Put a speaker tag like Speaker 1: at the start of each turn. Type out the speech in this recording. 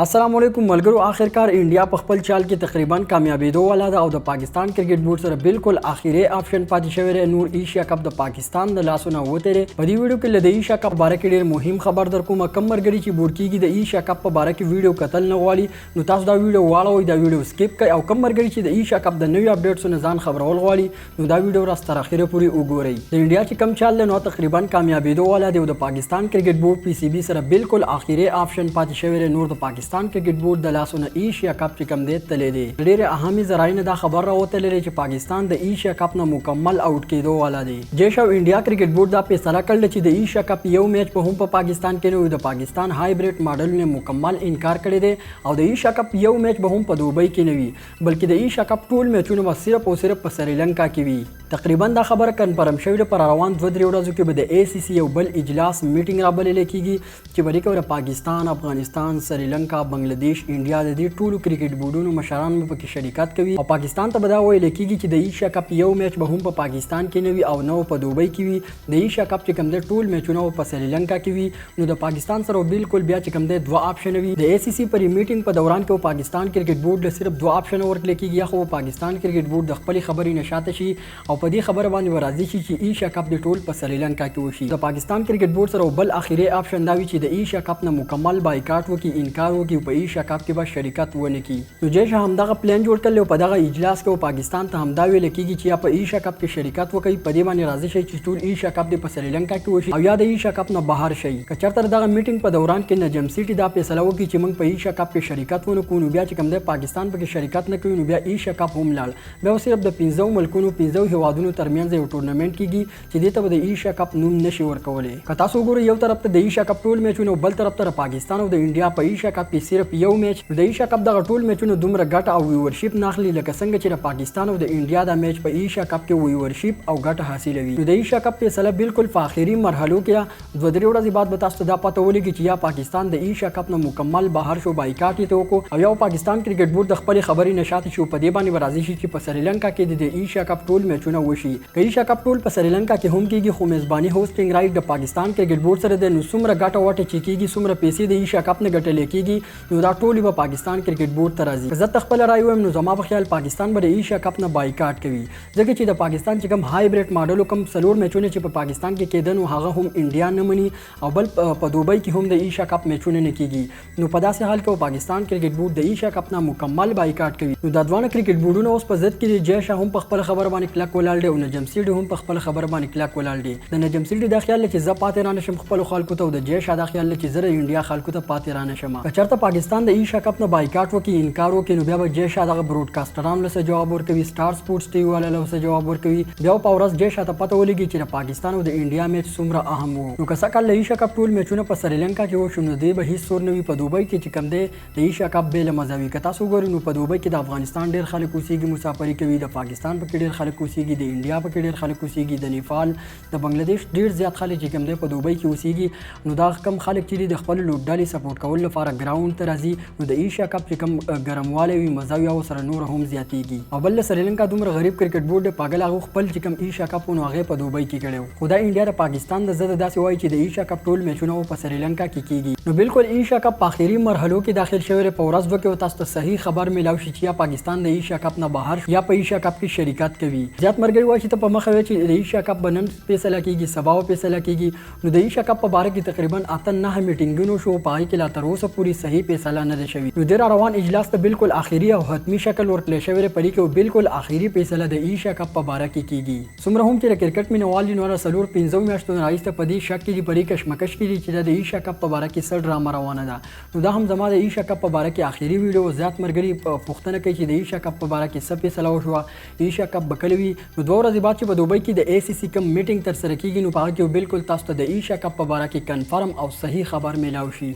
Speaker 1: السلام علیکم ملګرو، آخرکار انډیا په خپل چال کې تقریبا کامیابېدو والا ده او د پاکستان کرکټ بورډ سره بالکل اخیری آپشن پاتې شوی دی. نور ایشیا کپ د پاکستان د لاسو نه وتی دی. په دې ویډیو کې له د ایشیا کپ باره کې ډیر مهم خبر در کوم. کم مرګري چې بور کیږي، د ایشیا کپ په باره کې ویډیو کتل نه غواړي، نو تاسو دا ویډیو واړوئ، دا ویډیو سکیپ کړئ، او کم مرګري چې د ایشیا کپ د نوي اپډیټسو نه ځان خبرول غواړي، نو دا ویډیو راز تر اخره پورې وګورئ. د انډیا چې کم چال دی، نو تقریبا کامیابېدو والا دی او د پاکستان کرکټ بورډ، پی سی بی، سره بالکل اخیری آپشن پاتې شوی دی. نور د پاکستان کرکټ بورډ د لاسو نه ایشیا کپ چې کم دی، تللی دی. ډېرې اهمې ذرایع نه دا خبر راوتلی دی چې پاکستان د ایشیا کپ نه مکمل آوټ کېدو والا دی. جې شاه انډیا کرکټ بورډ دا فیصله کړل چې د ایشیا کپ یو میچ به هم په پاکستان کې نه وي. د پاکستان هایبریډ ماډل نه مکمل انکار کړی دی او د ایشیا کپ یو میچ به هم په دوبۍ کې نه وي، بلکې د ایشیا کپ ټول میچونه به صرف او صرف په سریلانکا کې وي. تقریبا دا خبره کنفرم شوې ده، پر روان 2-3 ورځو کې به د ای سی سی یو بل اجلاس، میټینګ رابلل کیږي چې به دې کې د پاکستان، افغانستان، سریلانکا، بنگلاديش، انډیا د دې ټولو کرکټ بورډونو مشران به پکې شریکت کوي او پاکستان ته به دا ویل کیږي چې د ایشیا کپ یو میچ به هم په پاکستان کې نه وي او نه په دوبۍ کې وي. د ایشیا کپ چې کوم دی، ټول میچونه په سریلانکا کې وي. نو د پاکستان سره بالکل بیا چې کوم دی، دوه آپشن وي. د ای سی سی پر میټینګ په دوران کې پاکستان کرکټ بورډ له صرف دوه آپشن ورکړل کیږي. یا خو پاکستان کرکټ بورډ د خپل خبرې نه شاته شي او په دې خبره باندې راضي شي چې ایشیا کپ د ټول په سریلانکا کې وشي. د پاکستان کرکټ بورډ سره بل اخیری آپشن دا وي چې د ایشیا کپ نه مکمل بایکاټ وکړي، انکار وکړي او په ایشیا کپ کې به شریکت ونه کړي. نو جې شاه همدغه پلان جوړ کړل او په دغه اجلاس کې پاکستان ته همدا ویل کیږي چې یا په ایشیا کپ کې شریکت وکړي، په دې باندې راضي شي چې ټول ایشیا کپ د په سریلانکا کې وشي، او یا د ایشیا کپ نه بهر شي. که چېرته دغه میټینګ په دوران کې نجم سیټي دا فیصله وکړي چې موږ په ایشیا کپ کې شریکت ونه کړو، نو بیا چې کوم دی، پاکستان پکې شریکت نه کوي، نو بیا ایشیا کپ هم لاړ. بیا صرف د پنځو ملکونو، پنځو هیوادونو ترمنځ یو ټورنمنټ کیږي چې دې ته به د ایشیا کپ نوم نشي ورکولی. که تاسو وګورئ، یو طرف ته د ایشیا کپ ټول میچونه او بل طرف ته د پاکستان او د انډیا په ایشیا کپ کې صرف یو میچ، نو د ایشیا کپ دغه ټول میچونه دومره ګټه او ویورشیپ نه اخلي لکه څنګه چې د پاکستان او د انډیا دا میچ په ایشیا کپ کې ویورشیپ او ګټه حاصلوي. نو د ایشیا کپ فیصله بالکل په آخري مرحلو کې ده. 2-3 ورځې بعد به تاسو ته دا پته ولګي چې یا پاکستان د ایشیا کپ نه مکمل بهر شو، بایکاټ یې ته وکړو، او یا پاکستان کرکټ بورډ د خپلې خبرې نه شاته شو، په دې باندې به راضي شي چې په سریلانکا کې د ایشیا کپ ټول میچونه وشي. که ایشیا کپ ټول په سریلانکا کې هم کیږي، خو میزباني، هوسټینګ رایټ د پاکستان کرکټ بورډ سره دی، نو څومره ګټه وټه چې کیږي، څومره پیسې د ایشیا کپ نه ګټل کیږي، نو دا ټول به پاکستان کرکټ بورډ ته راځي. که زه خپله رای وایم، نو زما په خیال پاکستان به د ایشیا کپ نه بایکاټ کوي، ځکه چې د پاکستان چې کوم هایبریډ ماډل، کوم څلور میچونه چې په پاکستان کې کېده، نو هغه هم انډیا نه مني او بل په دوبۍ کې هم د ایشیا کپ میچونه نه کیږي. نو په داسې حال کې پاکستان کرکټ بورډ د ایشیا کپ نه مکمل بایکاټ کوي. نو دا دواړه کرکټ بورډونه اوس په ضد کې دي. جې شاه هم په خپل خبر باندې کلک ولاړ دی او نجم سیټي هم په خپل خبر باندې کلک ولاړ دی. د نجم سیټي دا خیال چې زه پاتې رانه شم خپل خلکو ته او د جې شاه دا خیال چې زه د انډیا خلکو ته پاتې رانه شم. که چېرته پاکستان د ایشیا کپ نه بایکاټ وکړي، انکار وکړي، نو بیا به جې شاه دغه بروډکاسټرانو له جواب ورکوي، سټار سپورټس ټي وي والا له څه جواب ورکوي؟ بیا په ورځ جې شاه ته پته ولګي چې د پاکستان او د انډیا میچ څومره اهم وو. نو که سږکال د ایشیا کپ ټول میچونه په سریلانکا کې وشو، نو دې به هیڅ څور نه وي. په دوبۍ کې چې کوم دی، د ایشیا کپ بېله مزه وي. که تاسو وګورئ، نو په دوبۍ کې د افغانستان ډېر خلک اوسېږي، مسافري کوي، د پاکستان پکې ډېر خلک اوسېږي، د انډیا پکې ډېر خلک اوسېږي، د نیپال، د بنگلاديش ډېر زیات خلک چې کوم دی، په دوبۍ کې اوسېږي. نو دا کم خلک چې دي، د خپل لوبډلې سپورټ کولو لپاره ګراوند ته راځي، نو د ایشیا کپ چې کوم ګرموالی وي، مزه وي، او سره نور هم زیاتېږي. او بل سریلانکا دومره غریب کرکټ بورډ دی، پاګل هغه خپل چې کوم ایشیا کپ، نو هغه په دوبۍ کې کړو، خو دا انډیا د پاکستان د زده داسې وایي چې د ایشیا کپ ټول میچونه په سریلانکا کې کیږي. نو بالکل ایشیا کپ په اخیری مرحلو کې داخل شوی دی. په ورځ دوه کې تاسو ته صحیح خبر میلاو شي چې یا پاکستان د ایشیا کپ نه بهر یا په ایشیا کپ کې شریکت کوي. زیات مرګري وایي چې ته په مخه وایې چې د ایشیا کپ به نن فیصله کیږي، سبا فیصله کیږي. نو د ایشیا کپ په باره کې تقریبا 8-9 میټینګونو شو، په هغې کې لا تر اوسه پورې صحیح فیصله نه ده شوې. نو د روان اجلاس ته بالکل اخیری او حتمی شکل ورکړل شوی دی. په دې کې بالکل اخیری فیصله د ایشیا کپ په باره کې کیږي. څومره هم چې د کرکټ مینوال دي، نو 4-5 میاشتو نه راهیسته په دې شک کې دي، په دې کشمکش کې دي چې د ایشیا کپ په باره کې څه ډرامه روانه ده. نو دا هم زما د ایشیا کپ په باره کې اخیری ویډیو. زیات مرګري پوښتنه کوي چې د ایشیا کپ په باره کې څه فیصله وشوه، ایشیا کپ به کله وي؟ نو 2 ورځې بعد چې په دوبۍ کې د ای سی سی کوم میټینګ تر سره کیږي، نو په هغه کې بالکل تاسو ته د ایشیا کپ په باره کې کنفرم او صحیح خبر میلاو شي.